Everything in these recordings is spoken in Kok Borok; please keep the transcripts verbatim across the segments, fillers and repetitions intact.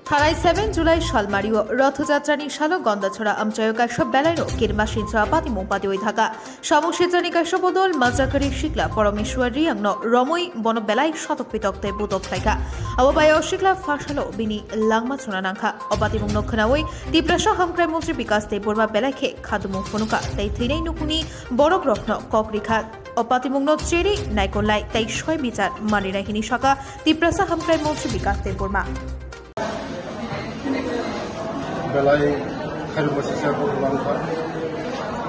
Thalai seven July salmario Rothojatrani salo Gondachora amchaio kaisa belaino kirima sinchra patimung patiwi thaka. Samung sitrani kaisa bodol Majakari sikla Poromeshwar Riyangno romwi bono belai sotok pitok tei butok khlaikha. Abo bai o sikla phasalo bini langma chuna nangkha. O patimungno khwnawi Tiprasa Hamkrai Montri Bikas Debbarma belai khe khadumung phunukha tei thwinai nukhungni borokrokno kok rikha. O patimungno cheri naikolnai tei soi bichar manrinai hini saka Tiprasa Hamkrai Montri Bikas Debbarma. Belai khairokma sisa borok langkha.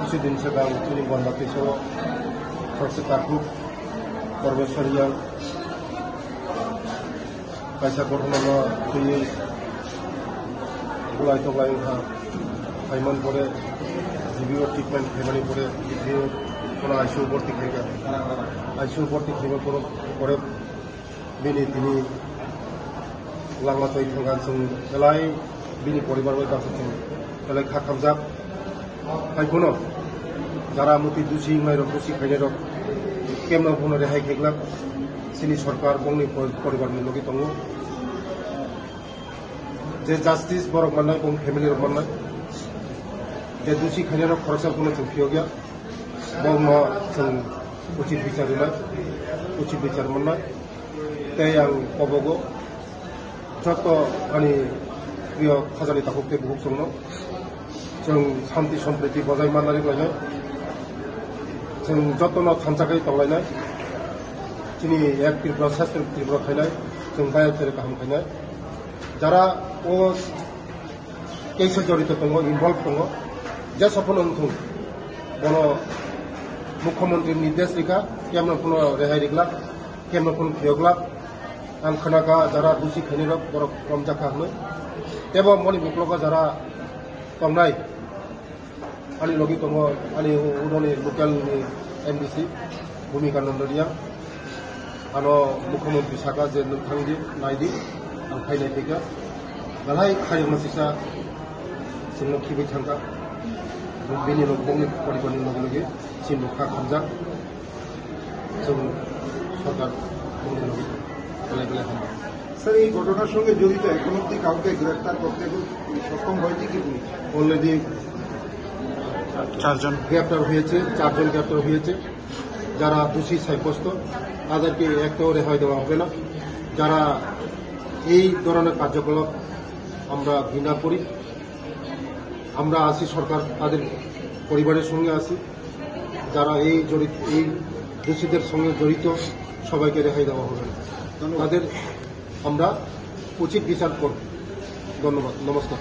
Kisu din swkang chini Bonbati so khoroksa takhuk Pormeshwar Riyang kaisa ghotona no twiwi bulai toklai wngkha. Phaimani pore G B O treatment khaimani pore G B O kono I C U bhorti khaikha. I C U bhorti khaimani pore, pore bini tini langma twi thangkha, chwng belai bini poribar bai baksa chwng belai kha khamjak. Hai phano jara muti dusi wngnairok, dusi khainairok kemno phano rehai khaikhlak chini sorkar bongni po-, poribarni logi tongo. Je justice borok mannai, bong family rok mannai. Je dusi khainairok khoroksa phano chwng phiyokya. Bongno chwng uchit bichar rwnai, uchit bichar mannai. Tei ang kobogo joto ani priyo khajani takhuk tei bukhuk chwngno chwng shanti sompriti bojai manna ri khlainai. Chwng jotono thansa khe tonglainai. Chini ek Tripura, sastra Tripura khainai, chwng bayam sere kaham khainai. Jara o case-o jorito tongo, involve tongo, je sophano wngthung, bono Mukhyamantri nirdesh rikha, kemno phano rehai riglak, kemno phano phiyoglak. Ang khnakha jara dusi khainirok borok romjakha hwnwi. Tebo moni buklogo jara tongnai, ani logi tongo ani udoni local ni M D C Bhumika Nondoria. Ano Mukhyamantri saka je nwng thangdi, naidi, ang phai nai phaikha. Belai khairokma sisa chwngno khibi thangkha. Bini logi, bongni poribarni logi logi chini kha khamjak. Chwng sorkar bongni logi belai belai hambai. Sir, এই ঘটনার সঙ্গে জড়িত এখন অবধি কাউকে গ্রেফতার করতে সক্ষম হয়েছে কি পুলিশ? Already চারজন গ্রেপ্তার হয়েছে, চারজন গ্রেপ্তার হয়েছে। যারা দোষী সাব্যস্ত, তাদেরকে একটাও রেহাই দেওয়া হবে না। যারা এই ধরনের কার্যকলাপ আমরা ঘৃণা করি, আমরা আছি সরকার তাদের পরিবারের সঙ্গে আছি। যারা এই জড়িত, এই দোষীদের সঙ্গে জড়িত সবাইকে রেহাই দেওয়া হবে না। ধন্যবাদ। তাদের আমরা উচিত বিচার করব। ধন্যবাদ, নমস্কার।